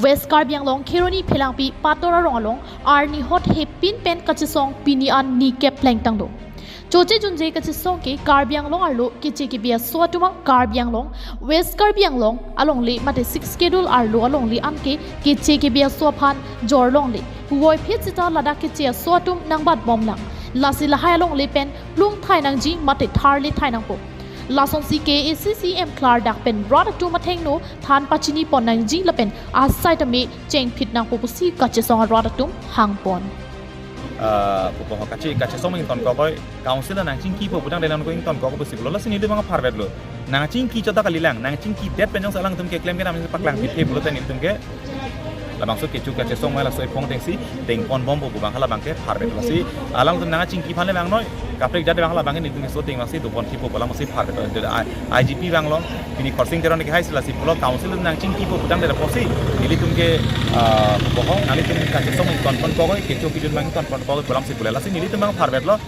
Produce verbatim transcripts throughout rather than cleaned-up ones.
West Karbi Anglong Kheroni Phelangpi Pator arong along arni hot hepin pen kachesong pini an ni kep plengtang do. Choche junje kachesong ke Karbi Anglong arlo keche kebi aso atum, Karbi Anglong, West Karbi Anglong alongle mate Sixth Schedule arlo alongle anke keche kebi aso aphan jor longle. Puvoiphit seta ladak keche aso atum nangbat bomlang. Lasi lahai alongle pen plung thai nangji mate tharle thai nangpo. Lasonsi K A C C M klardak pen rat atum athengno than pachini pon nangji lapen asai tame chengphit nangpo pusi kachesong arat atum hangpon. Ah, pupo ho kache, kachesong ingtonkok koi, council nangchingkipo putangte nangko ingtonkok pusi pulo, lasi nelitum abang pharvetlo. Nangchingki chot ta kalilang, nangchingkidet pen jongsi alangtum keklem kedam paklangpithe pulote nelitum ke labangso kecho kachesong mai laso ephong atengsi tengpon bompo pu abang halabang ke pharvetlo. Lasi alangtum nangchingki aphan le bang noi, kaprek jat abang halabang ke nelitum keso ateng abangsi doponkipo pu alamsi pharvetlo. I G P abang along, pini Khorsing Teron ke haisi lasi pulo, council nangchingkipo putangte pusi nelitum ke, ah, bohong, nanglitum kachesong ingtonponkok koi, kecho kejun abang ingtonponkok koi pu alamsi pulo. Lasi nelitum abang pharvetlo.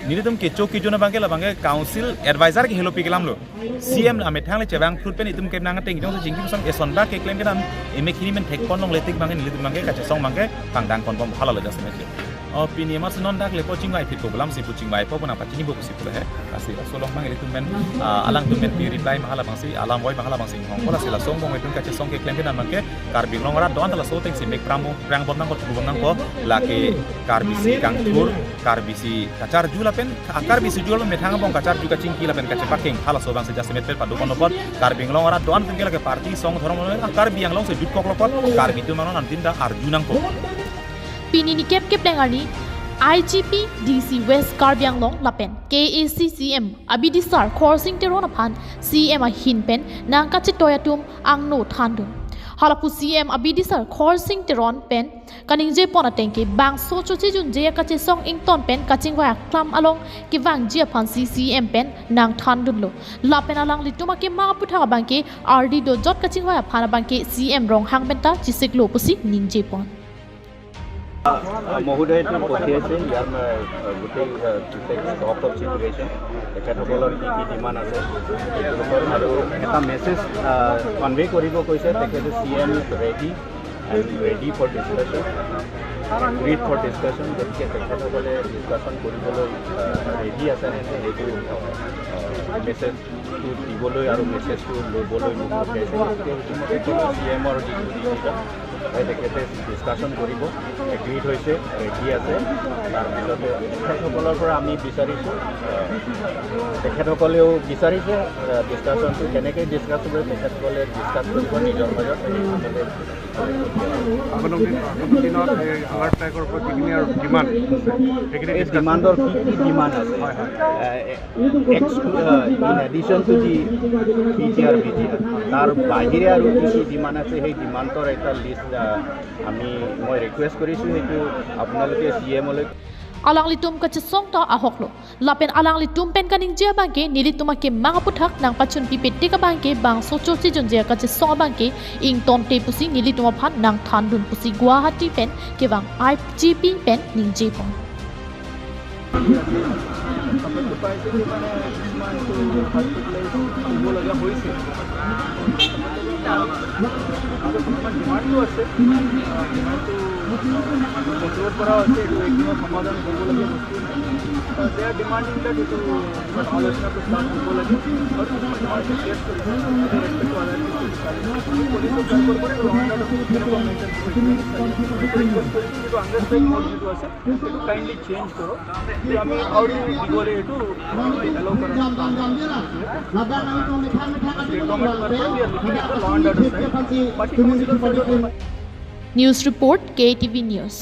Nelitum kecho kejun abang ke labang ke council advisor ke helo piklam lo. C M amethang le chevang phrut pen itum ke nang ateng jongsi chingki pusang eson bak keklem kedam emek hini men thekpon longle tik abang ke nelitum abang ke kachesong abang ke pangdangponbom halalo jasemet ke. Oh, pini amatsi non dak lepo chingvaiphitpo pu alamsi pu chingvaipo pu nangpachinipo pusi pulo he. Lasi laso along abang ilitum men, ah, alangtum men pi reply ma halabangsi, alam voi ma halabangsi hong. Pu lasi laso angbong itum kachesong keklem kedam abang ke Karbi Anglong arat do-an ta laso atengsi mek prangbom, prangbom nangpo, thubom nangpo, lake Karbi si kangthur, Karbi si kacharju lapen, ah, Karbi si arjulo methang angbong kacharju kachingki lapen kachepaking halaso abangsi jasemet pen padoponlo apot, Karbi Anglong arat do-an atum ke lake party song dhorom, ah, Karbi Anglong si jutkoklo apot, Karbi atum along antin ta arju nangpo. Pini ni kep kepleng arni I G P, D C West Karbi Anglong lapen K A C C M abidisar Khorsing Teron aphan C M ahin pen nangkachetoi atum angno thandun. Halapu C M abidisar Khorsing Teron pen kaningjepon ateng ke bangso choche junje akachesong ington pen kachingvai aklam along kevangji aphansi C M pen nangthandunlo. Lapen alanglitum akemang aputhak abang ke ardi dojot kachingvai aphan abang ke C M Ronghang pen ta chesiklo pusi ningjepon. আহ, মহোদয়টো পঠিয়াইছে, ইয়াৰ, আহ, গোটেই, আহ, গোটেই talk of situation, তেখেতসকলৰ কি কি ডিমাণ্ড আছে, সেইটোৰ ওপৰত আৰু এটা মেছেজ, আহ, কনভে কৰিব কৈছে। তেখেতে C M is ready and ready for discussion, agreed for discussion। গতিকে তেখেতসকলে ডিছকাশ্যন কৰিবলৈ, আহ, ৰেডি আছে নে নাই, সেইটো, আহ, মেছেজ টো দিবলৈ আৰু মেছেজটো ল'বলৈ মোক পঠিয়াইছে। গতিকে ইতিমধ্যে C M ৰ যিটো ডিচিজন হয়, তেখেতে ডিছকাশ্যন কৰিব, এগ্ৰীড হৈছে, ৰেডি আছে। তাৰপিছতে তেখেতসকলৰ পৰা আমি বিচাৰিছোঁ, আহ, তেখেতসকলেও বিচাৰিছে, আহ, ডিছকাশ্যনটো কেনেকৈ ডিছকাছ হ'ব, তেখেতসকলে ডিছকাছ কৰিব নিজৰ মাজত। আগন্তুক দিন আগন্তুক দিনত এই হালাৰ ষ্ট্ৰাইকৰ ওপৰত যিখিনি আৰু ডিমাণ্ড আছে, সেইখিনি এই ডিছকাছ ডিমাণ্ডৰ কি কি ডিমাণ্ড আছে? হয়, হয়। এ, এক্স-, আহ, in addition to the P G R, V G R, তাৰ বাহিৰে আৰু কি কি ডিমাণ্ড আছে, সেই ডিমাণ্ডৰ এটা লিষ্ট, আহ, আমি, মই ৰিকুৱেষ্ট কৰিছোঁ, সেইটো আপোনালোকে চি এমলৈ Alanglitum kachesong ta ahoklo. Lapen alanglitum pen kaningje abang ke nelitum akemang aputhak nangpachunpipe tik abang ke bangso choche junje akachesong abang ke ingtonte pusi nelitum aphan nangthandun pusi Guwahati pen kevang I G P pen ningjepon. পাইছে যে মানে কিছুমান এইটো হস্পিটেলাইজ দিব লগা হৈছে। আৰু কিছুমান ডিমাণ্ডো আছে, ডিমাণ্ডটো মটিভেট কৰা হৈছে, এইটো এক দিনত সমাধান কৰিবলগীয়া বস্তু। They are demanding that এইটো আলোচনা প্ৰস্তাৱ হ'ব লাগে। আৰু কিছুমান ডিমাণ্ডটো চেঞ্জ কৰিছে, ৰেচপেক্ট কৰা নাই। পুলিচ উদ্ধাৰ কৰিব পাৰে, ল এণ্ড অৰ্ডাৰ কেনেকুৱা মেইনটেইন কৰিব লাগে। ৰিকুৱেষ্ট কৰিছোঁ, যিটো আণ্ডাৰষ্টেণ্ড মোড যিটো আছে, সেইটো কাইণ্ডলি চেঞ্জ কৰক। যে আমি আউটডোৰ দিবলৈ এইটো এলাউ কৰা নাই। ল এণ্ড অৰ্ডাৰ চাই, বাকী কাউন্সিলৰ চাইডত News report, K T V News.